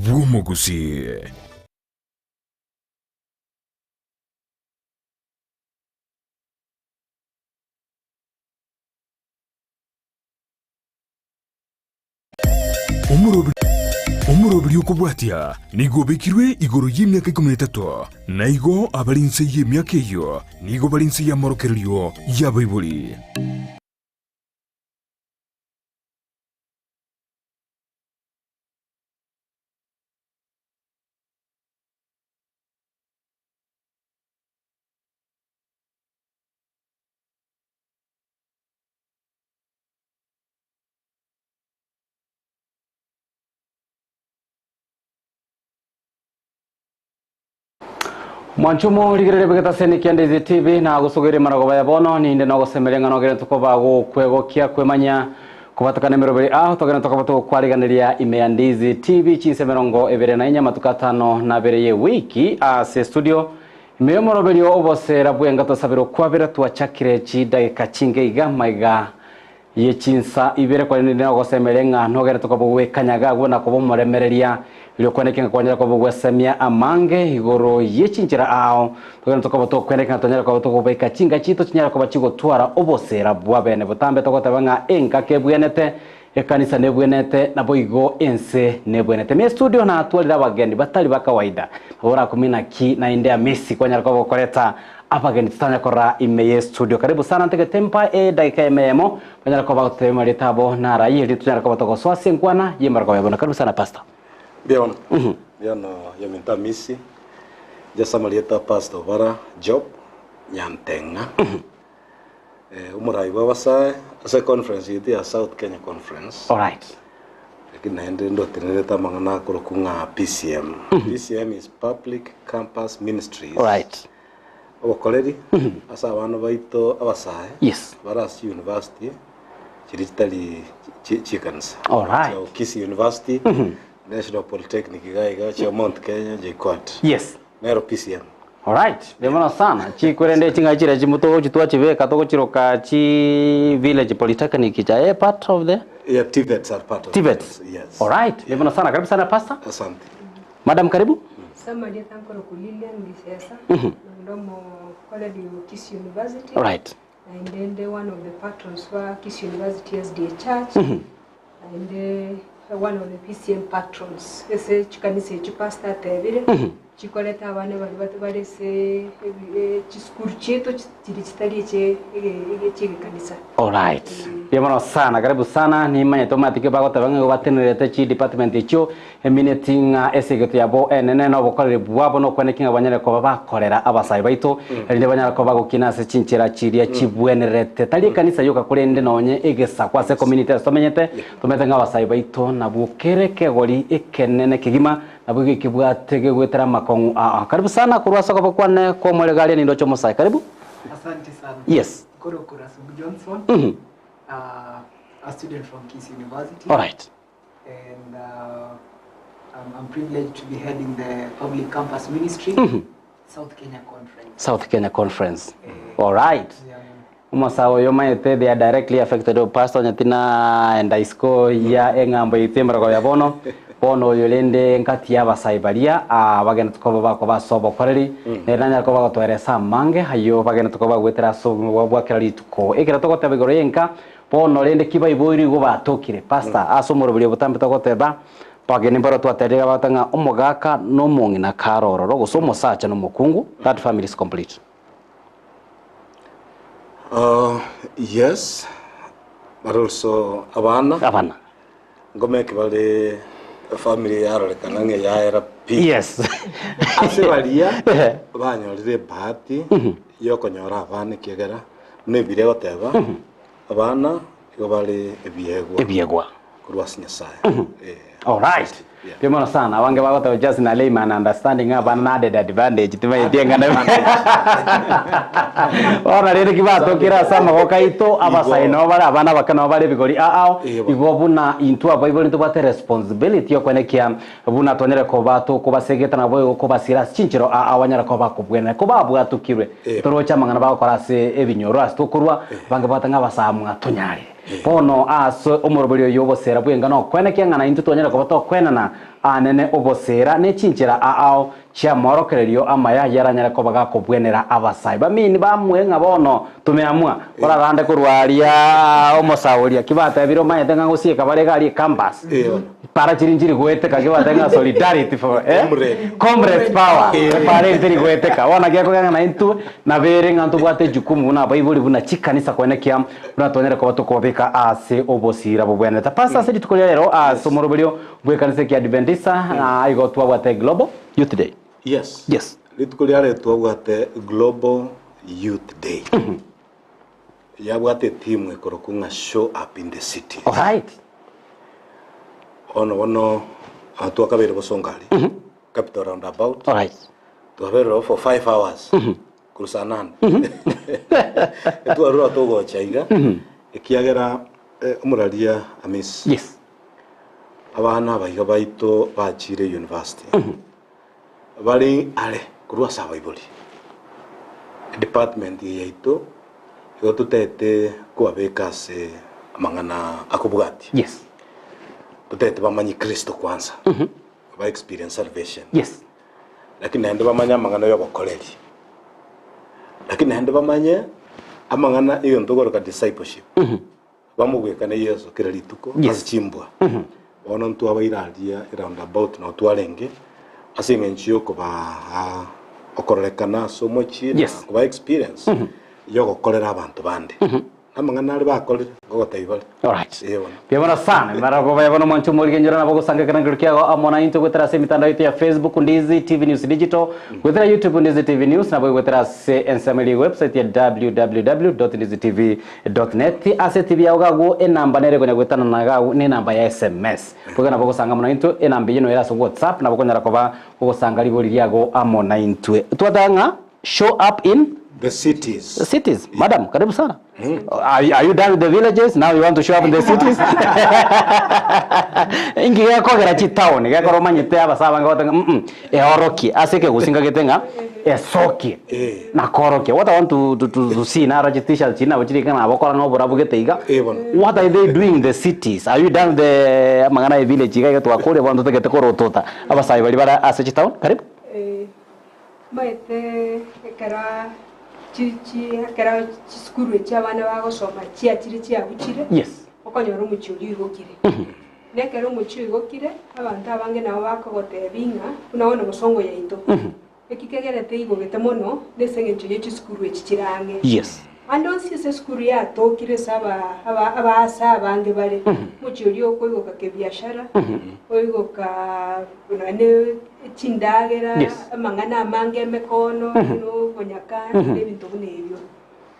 bw'omogusii. Omoroberi okobwatia nigo obekirwe igoro y'emiaka ikomi na etato, na igo abare inse y'emiaka eyio nigo bare inse y'amorokererio y'abaibori. Mwanche omorigereria bw'egetaseni kia Ndizi TV na gosogeria marogoba ya bono ninde nogosemeria ng'a nogere tokoba gokwegokia kwemanya kobatakana emeroberi ao togende tokoba togokwariganeria ime ya Ndizi TV chinsa emerongo ebere na inya amatuko atano na abere ye wiki ase studio ime y'omoroberio obosera bwenga twasabire okwabera twachakire chidageka chinge iga maiga Ye chinsa ibere korende nere ogosemeria ng'a nogerete koba ogwekanyaga agwo na koba omoremereria, erio kwaneke ng'a kwanyare koba ogwesemia amange igoro ye chinchera ao, togenderete koba tokweneka ng'a tonyare koba tokobeka chinka chiaito chinyare koba chigotwara obosera bw'abene. Botambe togoteba ng'a engaki ebwenete, ekanisa nebwenete, naboigo ense nebwenete. Ime estudio natwarire abageni batari ba kawaida, nabo orakumie naki naende amesi kwanyara koba okoreta Abageni totanya korora ime ye studio. Karibu sana ntagete mpa edagika eme eyemo banyare koba bagototebia amarieta abo narai erio tonyare koba togosoa ase enkwana y'emeroko ya bono. Karibu sana pastor. Mbuya mono. Mbuya mono Yominto Amisi. Inche ase amarieta Pastor Obara Job Nyanteng'a. Omorai bw'abasae ase econference yaito ya South Kenya Conference. Alright. Lakini naende ndotenerete amang'ana akorokwa ng'a PCM. PCM is Public Campus Ministries. Alright. Obokoreri ase abana baito abasae Yes. bare ase university chiria chitari chi- chiekanisa. Alright. Chia Kisii University, National Polytechnic iga iga, chia Mount Kenya, JKUAT. Yes. Nero PCM. Alright, mbuya mono sana. Chikorende ching'aki chiria chimo togochi twachibeka togochiroka chi village polytechnic cha eh, part of the Yeah, TVETs are part of TVETs. it. Yes. Alright, mbuya mono sana. Karibu sana pastor. Asante. Madam karibu. Samaria tankoroku Lilian Gisesa, nondomo college o Kisii University. Alright. Naende nde one of the patrons ba Kisii University SDA Church. Naende one of the PCM patrons ase chikanisa echio pastor atebire chikoreta abana baria bat bare ase ebi chisukuru chiaito chiria chitari eche ege chiegekanisa. Alright. Mbuya mono sana, karibu sana, nimanyete omanyete ki bagoteba ng'a igo batenerete chi department echio, emineti ng'a esegeto yabo enene na obokoreri bwabo nokwane ki ng'a banyare koba bakorera abasae baito, erinde banyare koba bagokina ase chinchera chiria chibwenerete. Tari ekanisa yoka korende nonye egesaku ase ecommunity ase tomenyete, Tomanyete ng'a abasae baito nabwo kere ekegori ekenene kegima, nabwo igo ekebwate gegoetera amakong'u aa. Karibu sana korwa ase okoboko kwane kw'omoregaria nindoche omosae. Karibu. Asante sana. Yes. Korokora Sugu Johnson, Mhm. uh, a student from Kisii University. Alright. And uh, I'm, I'm privileged to be heading the public campus ministry, South Kenya Conference. South Kenya Conference. Alright. Yeah. Omosae oyo omanyete they are directly affected oh pastor onye tinaenda isiko ya eng'ambo yaito emeroko ya bono, bono oyo rende ngati ya abasae baria aa bagenete koba bakoba ase obokoreri, nere nanyare koba agotoeresa amange ayio bagenete koba bagoetera ase obogima bwabo bwa kera rituko. Ekero togoteba igoro y'enka, bono rende ki baiboirwe igo batokire pastor ase omoroberi obotambe togoteba, bageni mbaro twaterire iga bagoteba ng'a omogaka na omong'ina kare ororo gose omosacha na omokungu, that family is complete. Uh, yes, but also abana Abana. ngomeke bare family yarorekana ng'a yaera pi Yes. ase baria banyorire ebahati yokonyora abana ekiagera buna ebibiria egoteba abana igo bare ebiegwa Ebiegwa. korwa ase Nyasaye. Eh. Alright. Yeah. Mbuya mono sana. Abange bagoteba just na layman understanding ng'a abana na added advantage timaeti eng'ana. Bono rende ki batokire ase amaboko aito abasae nabo bare abana abake nabo bare ebigori ao ao. Igo. Igo buna intwe abaibori ntobwate responsibility yokoenekia buna twanyare koba tokobasegeta nabo igo kobasira ase chinchero ao ao banyare koba bakobwenera. Kobabwatokirwe Eba. toroche amang'ana bagokora ase ebinyoro ase tokorwa abange babwate ng'a abasae mwatonyarire. Bono ase omoroberi oyo obosera bw'enga nokwenekia ng'a naintwe twanyare koba tokwenana Aanene oboseera ne chinchera aao chi'amorokererio amaya ayaranyare koba gakobwenera abasae bamini bamwe ng'a bono tumeamua orarande korwa aria omosaoria ki batebire omanyete ng'a ngosieka bare iga aria ecampus para chiri nchiri goeteka ki batebire ng'a solidarity for eh comrades power epara eri teri goeteka bono naki ekogera ng'a naintwe nabere ng'a ntobwate ejukumu buna abaibori buna chikanisa koenekia buna twanyare koba tokobabeka ase obosira bobwenerete. Pastor ase rituko ria rero ase omoroberio Bw'ekanisa eki'Adventista, na igo twabwate Global Youth Day. Yes. Yes. Rituko riare twabwate Global Youth Day. Yabwate etimu ekorokwa ng'a Show Up in the City. Alright. Bono bono ah, twakabeire bosongo aria. Capital Roundabout. Alright. Twabeire ororo for 5 hours. Korwa saa nane. Etwarure togocha iga. Ekiagera eh, omoraria Amis. Yes. Abana abaiga baito bachiire university bare are korwa ase abaibori. Edepartment eye yaito igo totaete kobabeka ase amang'ana akobwatia. Yes. Totaete bamanye Kristo kwanza, ba experience salvation. Yes. Lakini naende bamanye amang'ana y'obokoreri. Lakini naende bamanye amang'ana egento okoroka discipleship. Bamogwekane Yeso kera rituko Yes. ase chimbwa. Bono ntwabaire aria eroundabout nao twarenge ase eng'encho y'okobaa okororekana ase omochie na Yes. kobaa experience y'ogokorera abanto bande. Namang'ana aria bakorire ngogotebia bare. Alright. Ee bono. Mbuya mono sana. Barabwo baye bono mwanche omorigenchera nabo gosanga ekerengerio kiago amo naintwe goetera ase emitandao yaito ya Facebook Ndizi TV News Digital, goetera YouTube Ndizi TV News, nabo goetera ase ensemo eria website ya www.ndizitv Net ase etibi yao gagwo enamba nere konya goetanana gagwo ne enamba ya sms. Boigo nabo ogosanga amo naintwe enamba eyio noyo ere ase WhatsApp nabo okonyara koba ogosanga ribori riago amo naintwe. Twateba ng'a show up in The cities. the cities. Madam, karibu sana. Are, are you done with the villages? Now you want to show up in the cities? Inki gekogera chitown gekora omanyete abasae abange bagoteba ng'a mm eorokie ase ekegusii nkagete ng'a esokie Eh. na korokia. What I want to, to, to, to see naro chi t-shirts chiri nabo chirike nabo okora ng'a oborabu gete iga. Eh, bono. What are they doing in the cities? Are you done with the amang'ana ya village iga iga twakoria bono totagete korotota abasae baria bare ase chitown? Karibu. Eh, maete ekero chi chi ekero chisukuru echi abana bagosoma chiachire chiabuchire, Yes. okonyora omochie oria oigokire. Na ekero omochie oigokire, abanto abange nabo bakogotebia ng'a buna bono bosongo yaito. Eki kegerete igogete mono nese engencho ye chisukuru echi chire ang'e. Yes. Ande onsi ase esukuru yatokire ase aba aba abaase abange bare, omochie oria okoigoka kebiashara, oigoka nonye chindagera, Yes. amang'ana amange emekono, buna obonyaka, na ebinto buna ebio.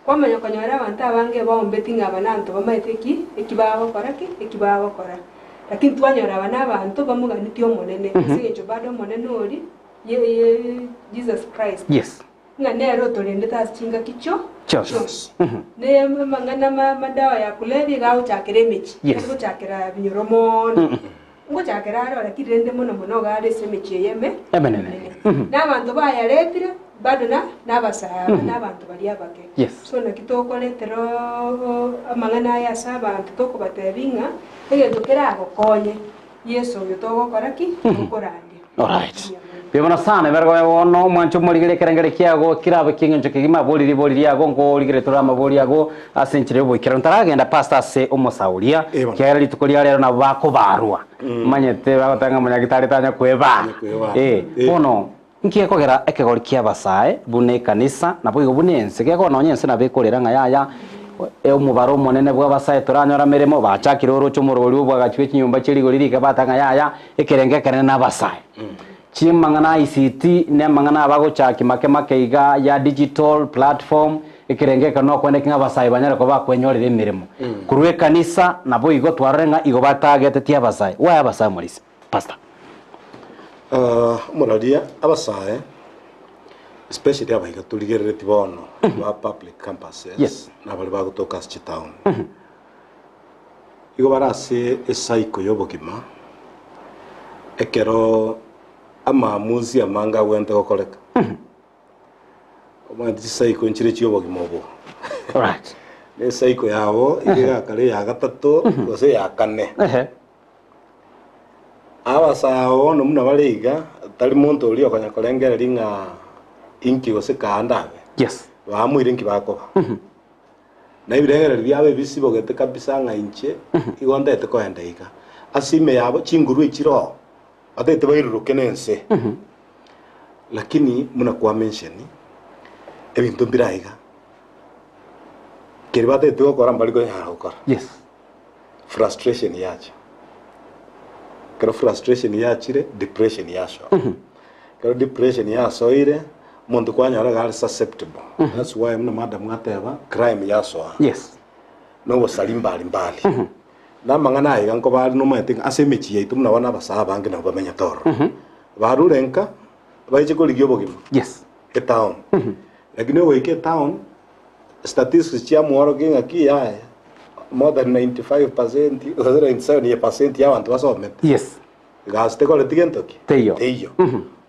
Kwamanya konyora abanto abange baombeti ng'a aba nabanto bamaete eki, eki bagokora ki, eki bagokora. Lakini twanyora aba nabanto bamoganetie Omonene, ase eng'encho bado Omonene oria Ye, ye, Jesus Christ. Yes. Ng'a nere otorendete ase chingaki chio Chionsi. chionsi. Ne amang'ana ma- madawa ya kulevya iga agochakera emechie. Yes. Tari gochakera binyoro mono. Ngochakera are lakini rende mono mono iga are ase emechie eye eme Emenene. Na abanto bayaretire bado na nabasae aba na abanto baria abake. Yes. So naki tokoretera oo amang'ana aya ase abanto tokobatebia ng'a egento keragokonye Yeso oyo togokora ki? Tokorandia. Alright. Mbuya mono sana emerego ya bono omwancho omorigere ekerengere kiago kirabe ki'engencho kegima abori ribori riago nkorigere tore amabori ago ase enchera y'oboikeranu ntaragenda pastor ase omosauria Eh, bono. kiagera rituko ria rero nabo bakobarwa manyete bagoteba ng'a omonyagitari tanya kwebara Tanya kwebara. Eh, Eh. bono nki gekogera ekegori ki'abasae buna ekanisa naboigo buna ense gekogera nonya ense nabo ekorera ng'a yaya omobaro omonene bw'abasae toranyore ameremo bachakire oroche omorori obwagachi bwe chinyomba chie rigori rike bateba ng'a yaya ekerengo ekenene nabasae. Chimang'ana ICT na amang'ana abagochaki make make iga ya digital platform ekerengo ekero nokoendeki ng'a abasae banyare koba bakwenyorera emeremo. Korwa ekanisa naboigo twarore ng'a igo batagetetie abasae. Why abasae morisia? Pastor. Omoraria, abasae especially abaiga torigereretie bono ba public campuses Yes. na baria bagotoka ase chitown igo bare ase ecycle ya obogima ekero amaamuzi amange agwenerete gokoreka. Omanyete chicycle nchire chia obogima obo. Alright. Na ecycle yabo iga egakara eya gatato gose eya kane. Ehe. Abasae aba bono buna bare iga, tari monto oria okonya korengereria ng'a inki gose kaande abe. Yes. Baamoire inki bakoba. Na ebirengererio biabo ebisibogete kabisa ng'a inche igo ntagete koenda iga. Ase ime yabo chinguru echire oo, batagete bairuruke na ense. Lakini buna kwa mention, ebinto mbire aiga, keria batagete gokora mbari konyara gokora. Yes. Frustration yacha. Ekero frustration yachire, depression yasoa. Ekero depression yasoire, omonto kwanyora iga are susceptible. That's why buna madam ateba, crime yasoa. Yes. Na obosari mbali mbali. Na amang'ana aya iga nkoba are nomanyete ng'a ase emechie yaito buna bono abasae abange nabo bamenyete ororo. Barure nka, baiche korigia obogima. Yes. Etown. Lakini ogoika etown, statistics chiamworokia ng'aki yaya, more than 95% gose 97% ya abanto basomete. Yes. Egasi tekoreti gento ki? Teiyo. Teiyo.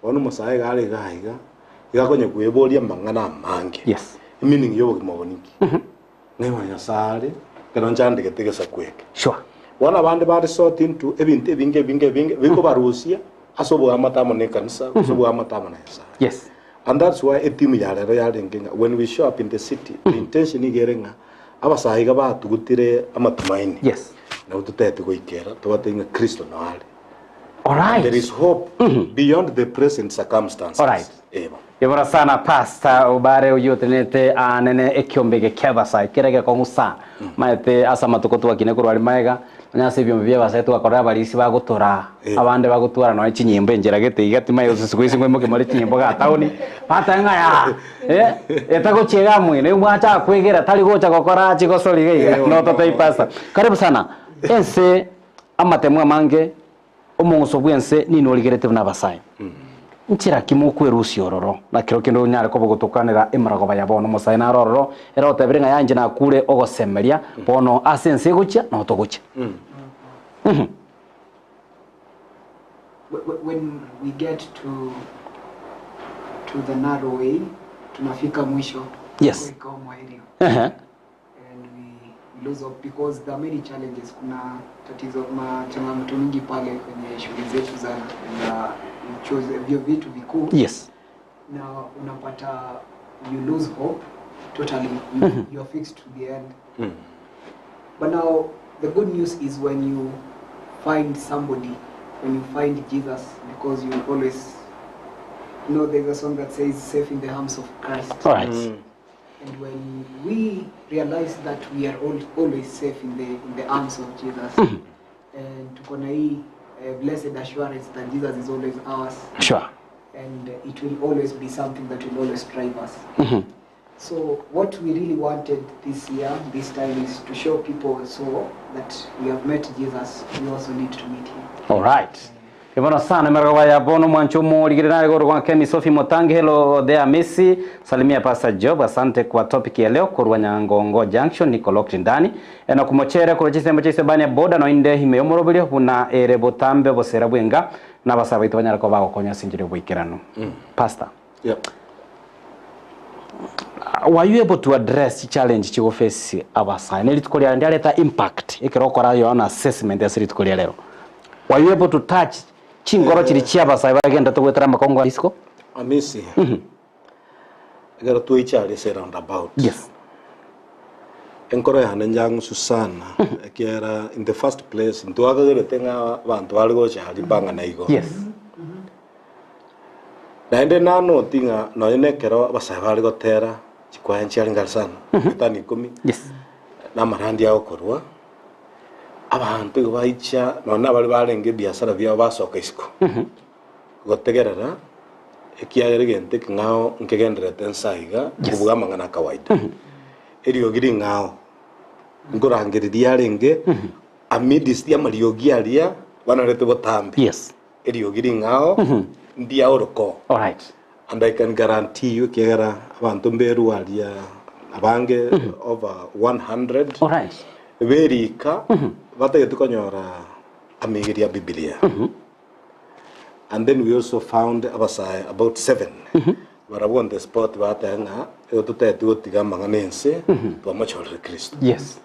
Bono omosae iga are iga iga, iga akonya kweboria amang'ana amange. Yes. Emeaning ya obogima obo ninki? Ng'ai Nyasae are, ekero nchandegete egesaku eke. Sure. Bono abande ba resort into ebinto ebinge ebinge ebinge bikobarusia ase oboamate amo na ekanisa gose oboamate amo na Nyasae. Yes. And that's why etimu ya rero yarenge ng'a when we show up in the city, the intention iga ere ng'a abasae iga batugutire amatumaini. Yes. Nabo totagete goikera tobatebie ng'a Kristo noo are. Alright. There is hope beyond the present circumstances. Alright. Ebo. Ibora sana pastor obare oyio otenenete aanene ekiombe eke kia abasae kere egekong'u sana maete ase amatuko twakine korwa aria maega onye ase ebiombe bia abasae twakorora abarisia bagotoraa abande bagotwara nonye chinyimbo enchera gete iga timanyeti gose siku hizi ngoimokia more chinyimbo igaa town bateba ng'a yaa eh etagochia igaa moino oyio mwacha kwegera tari gocha gokora ache gosori iga iga nototebie pastor. Karibu sana ense amatemo amange Omong'uso bw'ense ninwe origeretie buna abasae. Nchera ki mokwerusia ororo? Na kero kende onyare koba ogotokanera emaragoba ya bono. Omosae naro ororo, ere otebire ng'a yaya inche nakure ogosemeria, bono ase ense egochia nao togochia. When we get to to the narrow way, tunafika mwisho. Yes. Kuweka omwaerio. Ehe. And we lose hope because there are many challenges. Kuna tatizo ma changamoto mingi pale kwenye shughuli zetu za za chuo vyuo vyetu vikuu. Yes. Na unapata you lose hope totally. You, you are fixed to the end. But now the good news is when you find somebody, when you find Jesus, because you always you know there's a song that says safe in the arms of Christ. All right. And when we realize that we are all, always safe in the, in the arms of Jesus, and tuko na hii eh, blessed assurance that Jesus is always ours, Sure. and it will always be something that will always drive us. So what we really wanted this year, this time, is to show people so that we have met Jesus, we also need to meet him. Alright. Ebono sana emergoba ya bono mwancho omorigere nare korwa Kemi Sophie Motangi hello there Messi salimia Pastor Job asante kwa topic ya leo korwa Nyangongo Junction niko locked ndani eno kumochere korwa chisembo chia Isebania boda no inde ime yomoroberio buna ere botambe obosera bwenga na abasae baito banyare koba bagokonya ase enchera y'oboikeranu Pastor Yep. Were you able to address chichallenge chigoface abasae ne rituko riare ndiareta impact ekero okora your own assessment ase rituko ria rero? Were you able to touch chingoro chiria chia abasae bagenderete goetera amakongo a isiko? Amisi, ekero twaicha aria ase roundabout, Yes. enkoro yane njang'usu sana, ekiagera in the first place ntwakagerete ng'a abanto bare gocha aria mbang'ana igo. Yes. Naende nanoti ng'a nonye nekero abasae bare gotera chikwaya nchiarenge are sana, etani ikomi, Yes. na amarandi agokorwa, abanto igo baicha nonye na baria barenge ebiasara biabo basoka isiko, gotegerera ekiagera egento ekeng'ao nkegendererete nsa iga, kobua amang'ana a kawaida. Eriogi ring'ao, nkorangereria arenge amidst amariogi aria banarete botambe. Yes. Eriogi ring'ao ndiao orokoo. Alright. And I can guarantee you ekiagera abanto mberwa aria abange over 100 Alright. berika batagete konyora amaigerio ya Bibilia. And then we also found abasae about seven barabwo on the spot bateba ng'a igo totagete gotiga amang'ana ense twamochorire Kristo. Yes.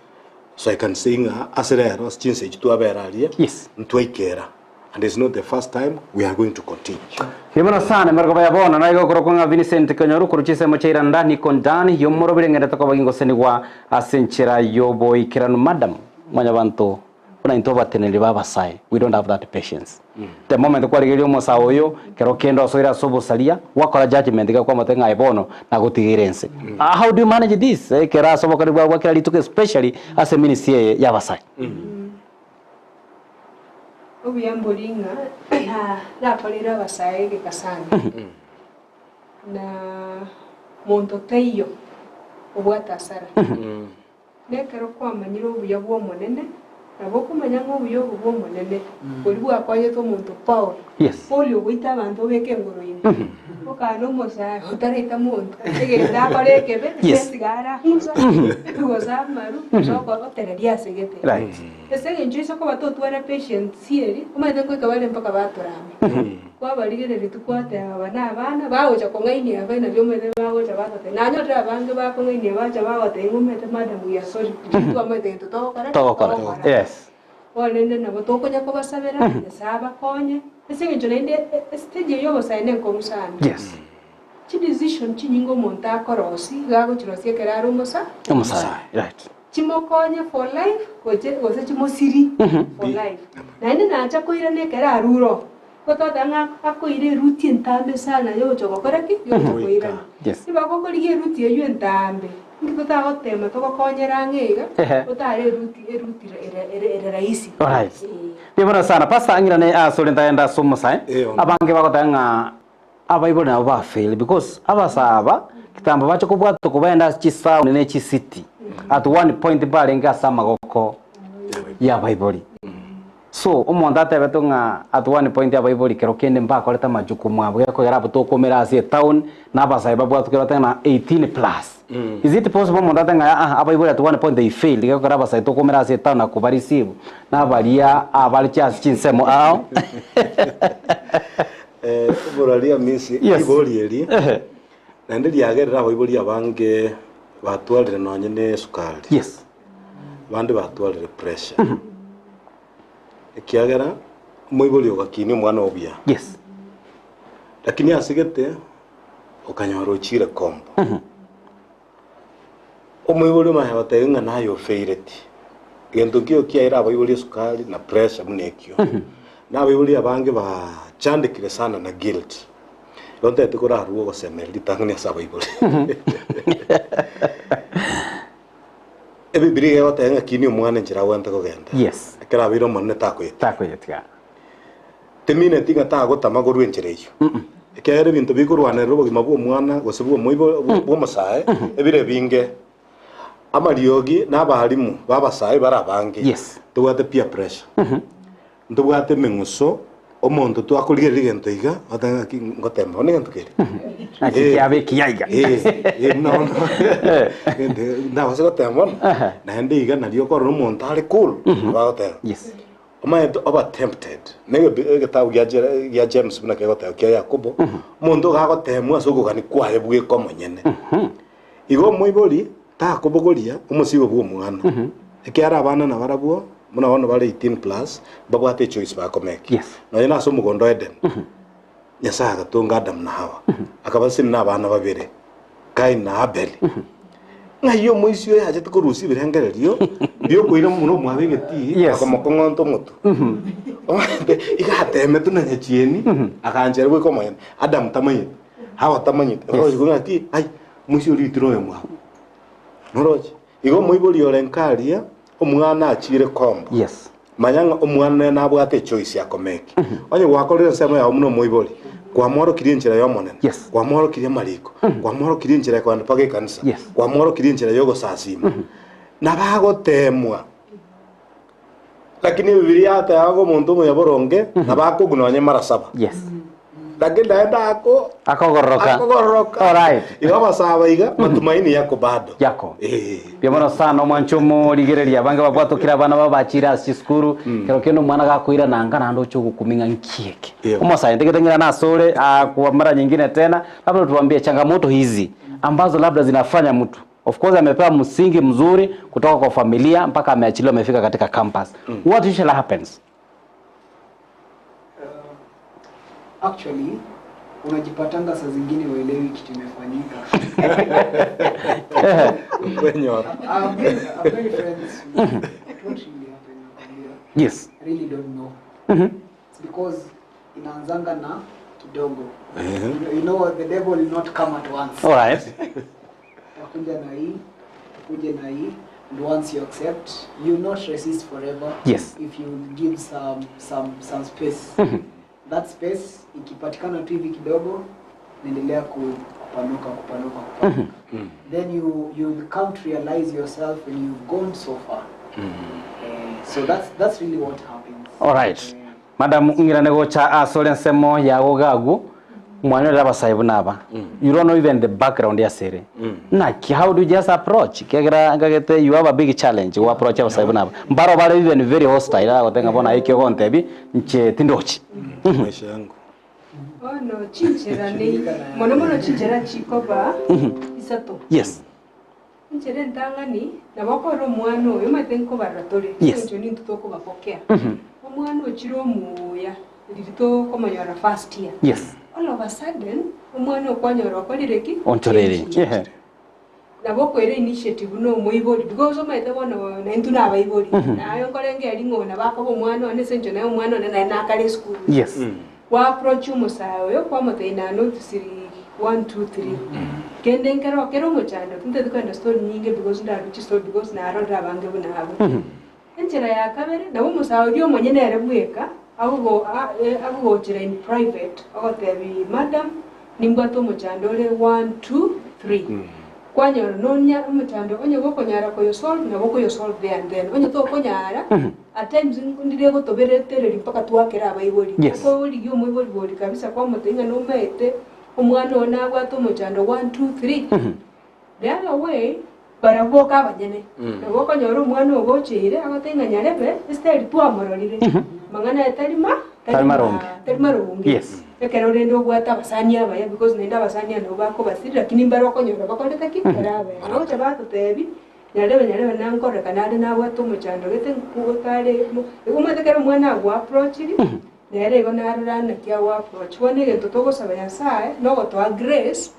So I can say ng'a ase rero ase chinsa echi twabera aria Yes. ntwaikera. And it's not the first time, we are going to continue. Ribono sana emergoba ya bono naigo okorokwa ng'a Vincent Kenyoru korwa chinsemo chia Iranda Niko Ndani y'omorobiri ng'endete koba gingosenigwa ase enchera y'oboikeranu Madam mwanyabanto buna intwe abateneneri ba abasae we don't have that patience the moment kwarigereria omosae oyo kero kende osoire ase obosaria gwakora judgement iga kwamotebia ng'a aye bono nagotigeire ense how do you manage this ekero ase obokori bwao bwa kera rituko especially ase eministry eye y'abasae. Obuya mbori ng'a nakoreire abasae egeka sana, na monto taiyo obwate asara. Na ekero kwamanyire obuya bw'Omonene, nabo okomanya ng'a obuya obo bw'Omonene boria bwakonyete omonto Paulo, Yes. Paulo ogoita abanto obeke engoro ime, okana omosae otaraita monto, egento akore ekebe, Yes. esigara ang'usa, gose amaru, gose otereria ase gete. Right. Ase engencho inse koba totwara patience eri, omanyete ngoika bare mpaka batorame. Kwabarigereria tikwateba aba na abana, bagocha kong'ainia aba nario omanyete bagocha bagoteba. Nanyorire abange bakong'ainia bacha bagotebia ng'a omanyete madam we are sorry, intwe twamanyete gento togokora ki? Togokora. Yes. Bono rende nabo tokonya kobasabera, Nyasae abakonye, ase eng'encho naende estage eye y'obosae nenkong'u sana. Yes. Chidecision chinyinge omonto akorosia, iga agochirosia ekero are omosa, Omosae. Right. Chimokonye for life goche gose chimosiri for life. Naende nacha koirana ekero arure oo, gototeba ng'a akoira eruti entambe sana yogocha gokora ki? Yogocha koirana. Yes. Nibagokorigia eruti eywo entambe, inki totagotema togokonyera ang'e iga, Ehe. otare eruti eruti ere ere ere rahisi. Alright. Eh. Mbuya mono sana. Pastor ng'irane asore ntagende ase omosae. Eh, ono. Abange bagoteba ng'a Abaibori nabo ba fail because abasae aba kitambo bache kobwatwa kobaenda ase chisauni ne chisiti at one point mbarenge ase amagoko ya abaibori. So omonto atebetwe ng'a at one point abaibori kero kende mbakorete amajukumu abo gekogera abwo tokomera ase etown na abasae babwatwe kero bateba ng'a 18 plus. Is it possible omonto atebe ng'a aa abaibori at one point they failed gekogera abasae tokomera ase etown na koba receive nabaria abare ase chinsemo ao. Oboraria Amisi, Yes. ribori eri, Ehe. naende riagerire abaibori abange batwarire nonye ne esukari, Yes. abande batwarire pressure. Ekiagera omoibori ogakinia omwana oo buya, Yes. lakini asegete okanyora ochire kombo. Omoibori omanye gotebia ng'a naye ofeireti, gento nkio kiaire abaibori esukari na pressure buna ekio. Na abaibori abange bachandekire sana na guilt. Igo ntagete korarue ogosemeria ritang'ani ase abaibori. Ebibilia iga egoteba ng'a kinia omwana enchera agwenerete kogenda. Yes. Ekero abeire omonene takoyetiga. Takoyetiga. Temineti ng'a tagotama korwa enchera eyio. Ekiagera ebinto bikorwanerera obogima bw'omwana gose bw'omoibo bw'omosae ebire ebinge. Amariogi na abalimu b'abasae bare abange. Yes. Tobwate peer pressure. Ntobwate emeng'uso, omonto twakorigereria egento iga, ogoteba ng'aki ngotemba bono egento keria. Naki Eh. kiaba ekiya iga. Eh, eh, buna bono egento ndabase goteba bono, Ehe. naende iga nario okorora omonto are cool, nabo agoteba. Yes. Omanyete oba tempted, na egetabu gia Jere- gia James buna kegoteba kia Yakobo, omonto iga agoteemwa ase okogania kwaye bweka omonyene. Igo omoibori takobogoria omosigo bwa omwana, ekiagera abana nabarabwo buna bono bare 18 plus, mbabwate echoice bakomeki. Yes. Nonya nase omogondo o Eden, Nyasae agatonga Adamu na Hawa, akabasesenia na abana babere, Kaini na Abeli. Ng'ai omoisia oyo achete korusia ebirengererio biokoira momura omwabo egetii, Yes. akamokong'onta omotwe. Omanyete, iga atemetwe na nyachieni, aganchera goika omoyene. Adamu tamanyeti, Hawa tamanyeti. Oroche korwa ng'aki, ai, omoisia oria oitire oyomwabo. Noroche? Igo omoibori ore nkaria, omwana achiire kombo. Yes. Manya ng'a omwana nere nabwate echoice ya komeki. Onye gwakorire ensemo yao buna omoibori, kwamworokirie enchera y'Omonene, Yes. kwamworokirie amariko, kwamworokirie enchera ya kogenda mpaka ekanisa, Yes. kwamworokirie enchera y'ogosasima, nabo agoteemwa. Lakini Ebibilia yateba ng'a omonto omonyaboronge nabo akogwa nonye mara saba. Yes. Lakini naende ako Akogororoka. akogororoka. Alright. Igo abasaba iga matumaini yako bado. Yako. Eh. Mbuya mono sana omwancho omorigereria abange babwatokire abana babo bachire ase chisukuru kero kende omwana gakoirana anga naende oche ogokumia ng'a nki eke Yeah. omosae ntigete ng'irane asore ah, kwa mara nyingine tena labda tuambie changamoto hizi ambazo labda zinafanya mtu of course amepewa msingi mzuri kutoka kwa familia mpaka ameachiliwa amefika katika campus what usually happens? Actually, unajipatanga saa zingine huelewi kitu imefanyika. Kwenyora. I've made, I've made friends who don't really happen, nakwambia. Yes. I really don't know. It's because inaanzanga na kidogo. You know, the devil will not come at once. All right. Utakuja na hii, utakuja na hii, and once you accept, you will not resist forever. Yes. If you give some some some space. That space ikipatikana tu hivi kidogo, naendelea kupanuka kupanuka kupanuka. Then you you will come to realize yourself when you've gone so far. Eh, so that's that's really what happens. All right. Madam ngirane gocha asore nsemo yago gagu mwanyorera abasae buna aba. You don't know even the background ya sere. Naki how do you just approach? Kegera ngagete you have a big challenge go approach abasae buna aba. Mbaro bare even very hostile agotenga bona ikio gontebi nche tindochi. Maisha yangu. Bono chinchera ni mono mono chinchera chikoba isato. Yes. Enchera entang'ani, nabo okore omwana oyo omanyete nkobarora tore, Yes. eng'encho nintwe tokobapokea. Omwana ochire omuya, riria tokomonyora first year. Yes. All of a sudden, omwana okwanyora okorire ki? Onchorere. Ochenchire. Yeah. Nabo okoira initiative buna omoibori, because omanyete bono naintwe na abaibori, naye nkorenge ng'o nabo akoba omwana one ase eng'encho naye omwana one naye nakare esukuru. Yes. Wa approach omosae oyo kwamotebia nanotisiri 1 2 3 kende nkero kero omochando tinteti kogenda story nyinge because ndaruche story because narorire abange buna abwo. Enchera ya kabere nabo omosae oria omonyene ere bweka agogo agogochera in private ogotebi madam nimbwate omochando ore 1 2 3 kwanyora nonya omochando onye gokonyara koyosolve nabo okoyosolve there and then onye tokonyara at times ndire gotoberetereri mpaka twakera abaibori. Yes. Okorigia omoibori bori kabisa kwamotebia ng'a nomaete omwana oyo nabwate omochando 1 2 3 The other way barabwo boka abanyene nabo okonyora omwana ogocheire agotebia ng'a nyarebe esitari twamororire mang'ana aye tari ma Tari maronge. tari maronge. Yes. Ekero rende obwate abasani abaya because naende abasani aba nabo bakobasiri lakini mbare okonyora bakorete ki? Bare abaya. Gocha batotebi nyarebe nyarebe nankorekana are nabwate omochando gete nkogotare omanyete ekero omwana agoapproachiri nere igo narora naki agoapproach. Bono egento togosaba Nyasaye nogotoa grace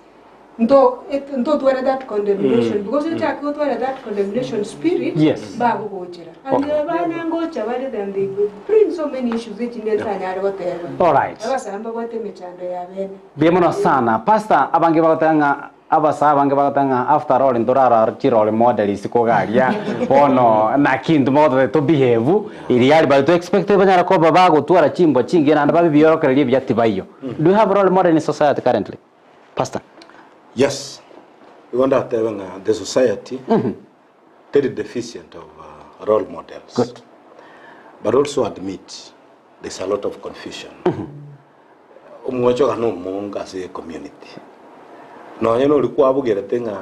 nto ntotware that condemnation because ochake gotwara that condemnation spirit Yes. bagogochera. And abana ngocha bare then they will bring so many issues echinde ntanyare goteba. All right. Abasaba mbabwate emechando ya bene. Mbuya mono sana. Pastor abange bagoteba ng'a abasae abange bagoteba ng'a after all ntorara chirole model isiko iga aria bono naki intwe mogoteba to behave iri aria but to expect banyara koba bagotwara chimbwa chingiya naende babe ebiorokererio ebiya tibaiyo. Do you have role model in society currently? Pastor. Yes, igo ndatebe ng'a the society teri deficient of role models. Good. But also admit there's a lot of confusion. Omwochoka na omonge ase ecommunity. Nonye nori kwabugerete ng'a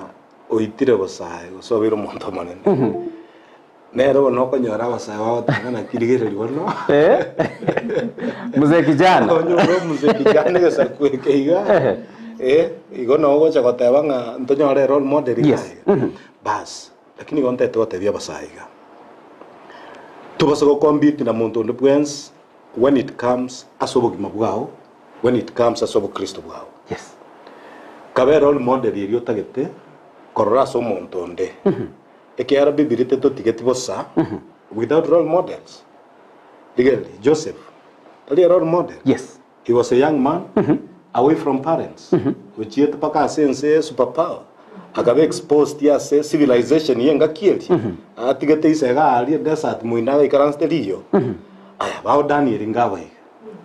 oitire bosae gose obeire omonto omonene. Nere bono okonyora abasae bagotanga naki rigereria bono. Eh? Mzee kijana. Onyore omuzee kijana egesaku eke iga. Eh, igo nabo ogocha goteba ng'a ntonyore role model iga Yes. iga. Bas, lakini igo ntagete gotebia abasae iga. Tobasa gocompete na monto onde bwensi when it comes ase obogima bwao, when it comes ase obokristo bwao. Yes. Kabe role model eria otagete korora ase omonto onde. Ekiagera Bibilia tetotigeti bosa without role models. Rigereria, Joseph tari a role model. Yes. He was a young man away from parents, ochiete mpaka ase ense ye super power, akaba exposed ase civilization ye engaki eria, atigete ise iga aria desert moino agaikaransete riyo. Aya, bao Daniel nkaba iga,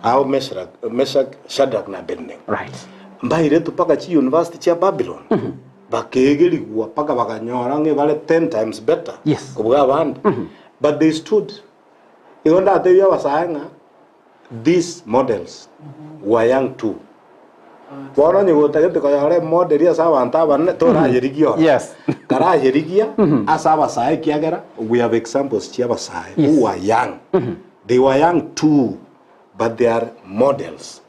ao Meshrak, Meshach, Shadrach na Abednego. Right. Mbairetwe mpaka chi university chia Babylon, bakeegerigwa mpaka bakanyora ng'a ebare ten times better Yes. kobua abande. But they stood. Igo ndatebie abasae ng'a these models were young too. Bono onye gotagete koyora emodel ase abanto abanene torayerigie oro. Yes. Karayerigia ase abasae ekiagera we have examples chia abasae Yes. who were young. They were young too but they are models.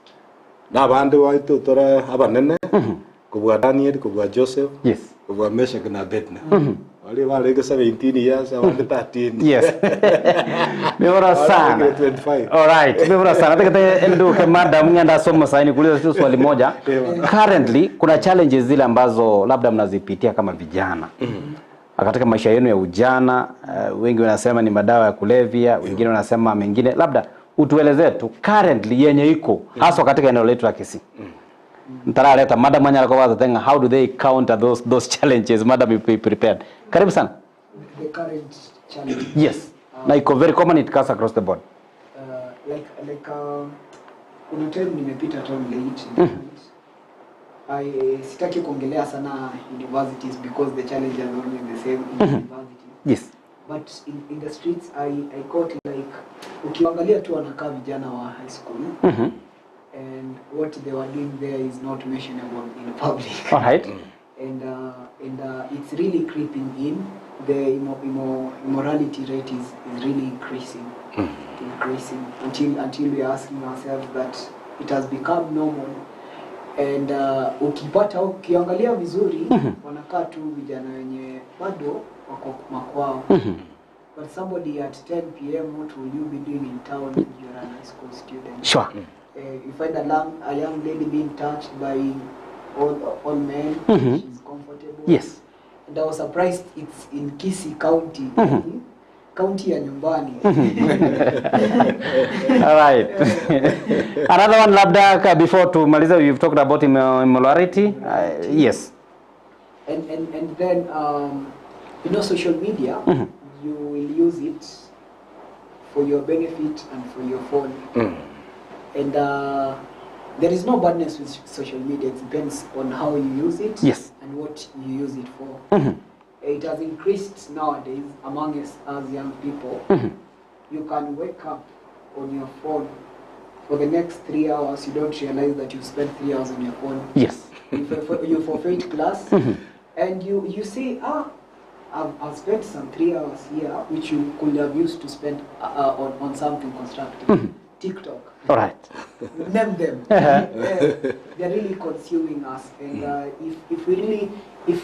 Na abande baito tore abanene kobua Daniel, kobua Joseph, Yes. kobua Meshach na Abednego. Baria barenge 17 years abande 13. Yes. Mebora sana. Barenge 25. Alright, mebora sana. Tekete nduke madam ngenda asoma saini kuuliza tu swali moja. Currently kuna challenges zile ambazo labda mnazipitia kama vijana. Katika maisha yenu ya ujana, wengi wanasema ni madawa ya kulevya, wengine wanasema mengine. Labda utuelezee tu currently yenye iko haswa katika eneo letu la Kisii. Ntaraleta madam anyala kwa waza how do they counter those challenges madam you be prepared. Karibu sana. The current challenge. Yes. Na iko very common it cuts across the board. Kuna time nimepita town late in the night. I sitaki kuongelea sana universities because the challenges are always the same in universities. Yes. But in the streets I caught like ukiangalia tu wanakaa vijana wa high school. And what they were doing there is not mentionable in public. All right. And it's really creeping in. The immorality rate is really increasing, increasing until we are asking ourselves that it has become normal. And ukipata ukiangalia vizuri wanakaa tu vijana wenye bado wako makwao. But somebody at 10 p.m. what will you be doing in town if you're an high school student? Sure. You find a young lady being touched by all men. She's comfortable. Yes. And I was surprised it's in Kisii County. County ya nyumbani. All right. Another one labda before tumalize, we've talked about immorality. Yes. And then you know, social media, you will use it for your benefit and for your phone. And there is no badness with social media. It depends on how you use it. Yes. And what you use it for. It has increased nowadays among us as young people. You can wake up on your phone for the next 3 hours. You don't realize that you spent 3 hours on your phone. Yes. You forfeit class, and you say, I've spent some 3 hours here, which you could have used to spend on something constructive. TikTok. All right. Name them. They're really consuming us, and if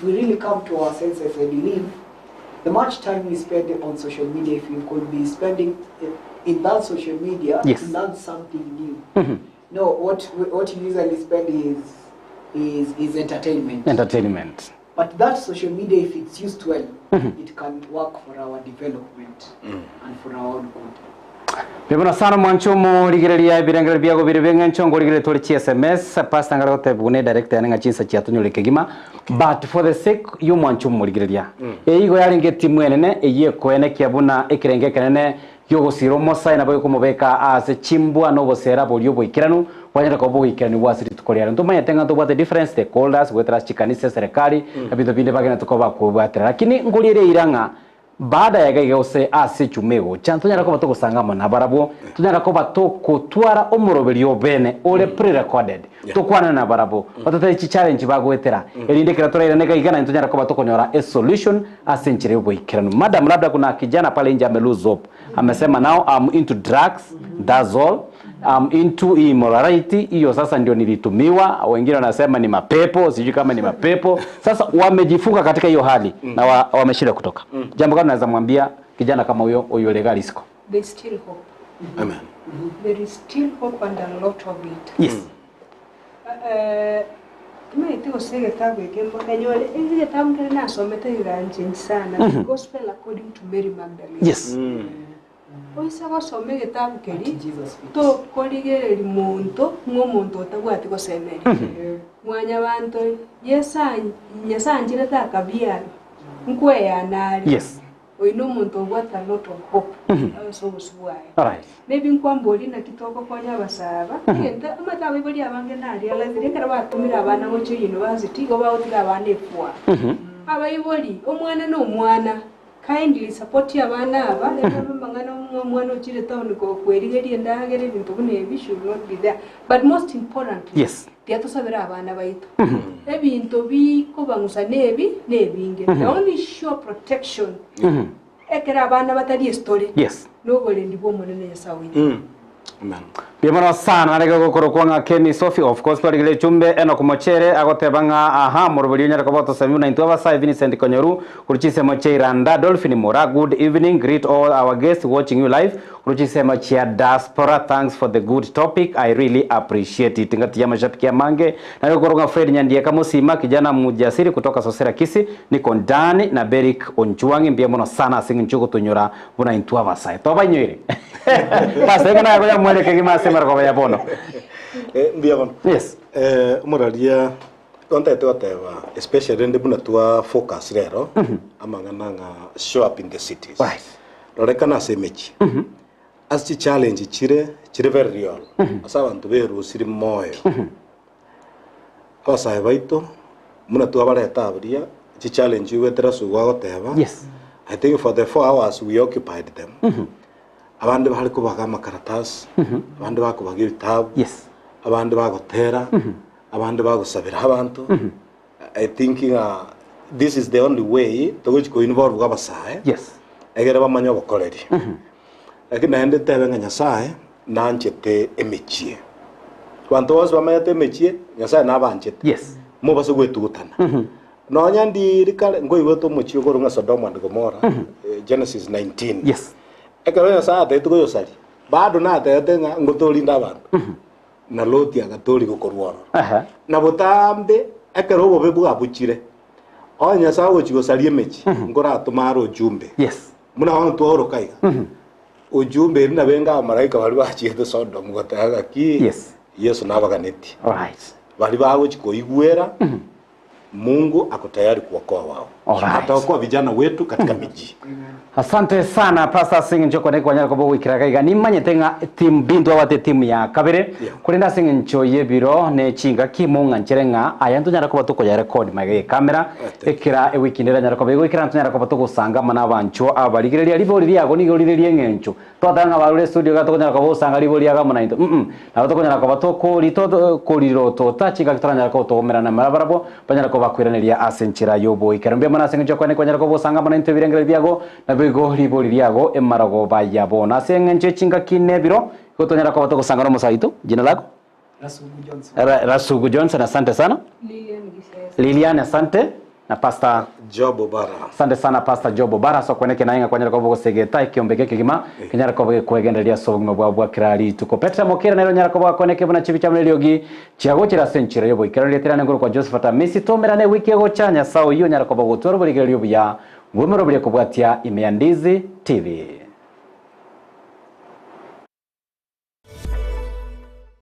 we really come to our senses, I believe, the much time we spend on social media, if we could be spending in that social media yes. to learn something new. No, what you usually spend is entertainment. Entertainment. But that social media, if it's used well, it can work for our development and for our own good. Bibona sana mwanchomo ligereria ebirengere biago bire beng'encho ngorigere tori chi SMS pastor ngaro tebune director yanenga chinsa chiatunyore kegima but for the sake yo mwanchomo ligereria eigo yarenge timu enene eye koene kiabuna ekirenge kenene yogosiro mosa na boyo ase chimbwa no bosera bolio boikiranu wanyera ko boikiranu bwasiri tukoria ntumanye tenga tobwate different stakeholders gwetera chikanisa serikali abinto binde bagena tukoba kubwatera lakini ngorire iranga baada ya gaiga ose ase chumego chanto nyara ko batogosangama na barabo tunyara ko batokotwara omoroberio bene ore pre-recorded tokwana na barabo batate chi challenge bagwetera erinde kira toraira nega igana tunyara ko batokonyora a solution ase nchire boikirano. Madam, labda kuna kijana pale nje ame lose hope, amesema now I'm into drugs, that's all, I'm into immorality, hiyo sasa ndio nilitumiwa, wengine wanasema ni mapepo, sijui kama ni mapepo. Sasa wamejifunga katika hiyo hali na wameshindwa kutoka. Jambo gani naweza mwambia kijana kama huyo huyo legalisco? There is still hope. Amen. There is still hope and a lot of it. Yes. Gospel according to Mary Magdalene. Yes. Oisa gosome gitabu keri to korigereri muntu ng'omuntu otagwati gosemeri mwanya bantu yesa nyasanjire takabiara nkweyanari. Yes. Oino omuntu ogwata lot of hope so buswaye. All right. Maybe nkwamboli na kitoko konya basaba ngenda amatawe bali abange nali alazire ngara batumira abana gocho university go baotira abana efwa abayiboli omwana no omwana kindly support abana aba lero mangana omwana ochire town ko kwerigerie ndagere bintu bune bi should not be there, but most importantly yes tiatusabira abana baitu ebintu bikobangusa nebi nebinge the only sure protection ekera abana batari story yes nobolendi bwomonene Nyasaye. Amen. Mbuya mono sana narenge gokorokwa ng'a Kemi Sophie of course twarigire echumbe Enock Mochere agoteba ng'a aha moroberi onyare koba otosemi buna intwe abasae Vincent Konyoru korwa chinsemo chia Iranda Dolphin Mura good evening greet all our guests watching you live korwa chinsemo chia Diaspora thanks for the good topic I really appreciate it ngati ya amashabiki amange nare gokorokwa ng'a Fred Nyandieka Mosima kijana mujasiri kutoka Sosera Kisii niko ndani na Berick Onchwang'i mbuya mono sana ase eng'encho yogotonyora buna intwe abasae tobainyoire Pastor iga naye koyamwere kegima ase emerogoba ya bono. Eh, mbuya bono. Yes. Eh, omoraria ontagete goteba especially rende buna twa focus rero amang'ana ng'a show up in the cities. Right. Rorekana ase emechie. Ase chichallenge chire chire very real. Ase abanto berusiri moyo. Abasae baito buna twabareta aburia chichallenge igwetera ase ogo agoteba. Yes. I think for the 4 hours we occupied them. Abande bare kobaga amakaratasi, abande bakobaga ebitabu, Yes. abande bagotera, abande bagosabera abanto. I think ng'a this is the only way togochi koinvolve abasae Yes. egere bamanye obokoreri. Lakini naende ntebe ng'a Nyasaye nanchete emechie. Abanto bonsi bamenyete emechie, Nyasaye nabanchete. Yes. Mobase gwetugutana. Nonya ndiri kare nkoigwete omochie okorwa ng'a Sodoma and Gomora, eh, Genesis 19. Yes. Ekero Nyasaye atebete koyosaria, bado natebete ng'a ngotorinde abanto. Na Loti agatorigwa korwa ororo. Aha. Na botambe ekero obobe bwabuchire, onye Nyasaye ogochia gosaria emechie, nkoratoma are ojumbe. Yes. Buna bono twaoroka iga. Ojumbe eri nabe enga abamalaika baria bachiete Sodom goteba gaki, Yes. Yeso nabaganeti. Alright. Baria bagochia koigwera, Mungu ako tayari kuokoa wao. Alright. Ataokoa vijana wetu katika miji. Asante sana Pastor ase eng'encho okone kwanyara koba ogoikera iga iga. Nimanyete ng'a team B ntwabwate etimu ya kabere, Yeah. korende ase eng'encho y'ebiro ne chingaki mong'anchere ng'a aya ntonyara koba tokoyarekodi magega y'ekamera, Thank you. ekera ewiki ende eranyare koba egoikera ntonyara koba togosanga amo nabanchwa abarigereria. Ribori riago nigo rire ri'eng'encho. Twateba ng'a barure estudio iga tokonyara koba osanga ribori riago amo naintwe mm nabo tokonyara koba tokori korirotoota chingaki toranyare koba togomerana nabarabwo banyare koba bakoiraneria ase enchera y'oboikero. Mbuya mono ase eng'encho y'okwane kwanyare koba osanga amo naintwe ebirengererio biago naboigo ribori riago emarogoba ya bono. Ase eng'encho ye chingaki na ebiro igo tonyara koba togosanga nomosae oito. Jina lako? Rasugu Johnson. Rasugu Johnson asante sana. Lilian Gisesa. Lilian asante na Pastor Job Obara. Asante sana Pastor Job Obara ase okwenekena naye ng'a kwanyare koba ogosegeta ekiombe eke ekegima kenyare koba gekwegendereria ase obogima bwabo bwa kera rituko. Peter Mokera nere onyare koba gakweneke buna chibi chiabo na eriogi chiagochera ase enchera y'oboikeranu rietera nengoro kwa Josephat Amisi tomerane ewiki egocha Nyasae oyio onyare koba ogotwara oborigereria obuya bw'emeroberi ekobwatia ime ya Ndizi TV.